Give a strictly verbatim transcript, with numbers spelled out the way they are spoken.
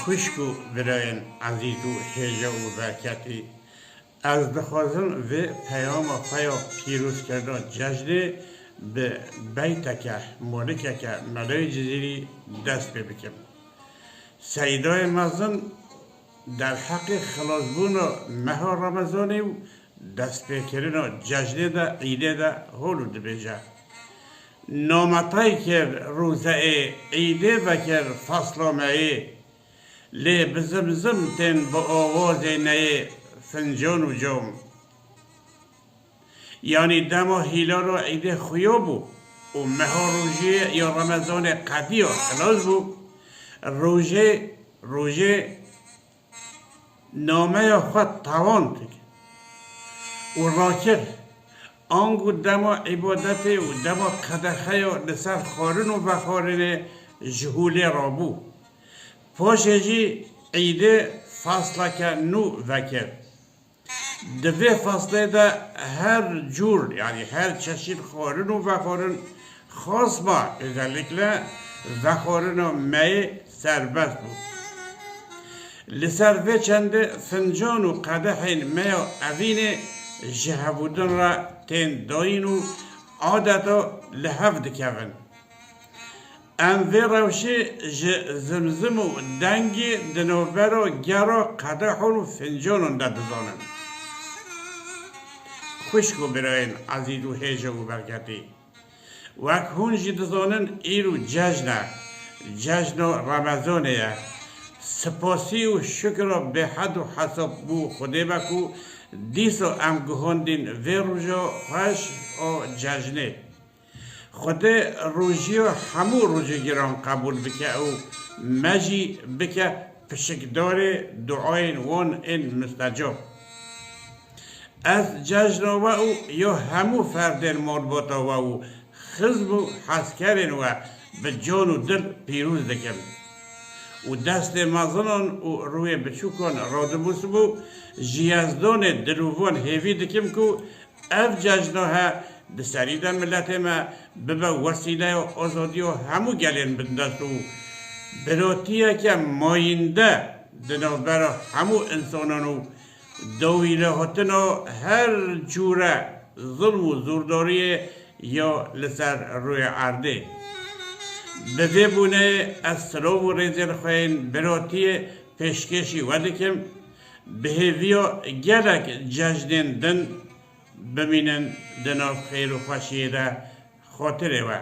Xwişk û birayên ezîz û hêja û berketî, ez dixwazim vê peyama xwe ya pîrozkirina cejnê bi beyteke, molikeke Melayê Cizîrî dest pê bikim. Seydayê mezin derheqê xilasbûna meha Remezanê û destpêkirina cejnê de, îdê de hol û dibêje: Nametay kir rûzeyê, îdê vekir fasla meyê. Lê bi zimzim tên bi awazê neyê fincan û cam. Yanî dema hîlala îdê xuya bû û meha rojiyê ya Remezanê qediya xilas bû, rojê, rojê nameya xwe tewand dike û rakir. Ango dema îbadetê û dema qedexeya li ser xwarin û vexwarinê ji holê rabû. Paşê jî îdê fasleke nû vekir. Di vê faslê de her cûr, yanî her çeşît xwarin û vexwarin, xasma özellikle vexwarina meyê serbest bû. Li ser vê çendê fincan û qedehên meya evînê ji hevûdin re tên dayîn û adeta li hev dikevin. Em vê rewşê ji zimzim û dengê di navbera gera qedehon û fincanon de dizanin. Xwişk û birayên ezîz û hêja û berketî, wek hûn jî dizanin, îro cejn e, cejna Remezanê ye. Sipasî û şukra bêhed û hesab bo Xwedê be ku dîsa em guhandîn vê roja xweş a cejnê. Xwedê rojiya hemû rojîgiran qebûl bike û me jî bike pişikdarê duayên wan ên mustecab. Ez cejna we û ya hemû ferdên malbata we û xizm û hezkerên we bi can û dil pîroz dikim. Û destê mezinan û rûyê biçûkan radibûsibû, ji Yezdanê dilovan hêvî dikim ku ev cejna he di serî de miletê me bibe wesîleya azadiya hemû gelên bindest û birotiyeke mayînde di navbera hemû însanan û dawî lêhatina her cûre zilm û zûrdariyê ya li ser rûyê erdê. Bi vê bûneyê ez silav û rêzên xwe yên birotiyê pêşkêşî we dikim, bi hêviya gelek cejnên din bimînin di nav xêr û xweşiyê de. Xatirê we.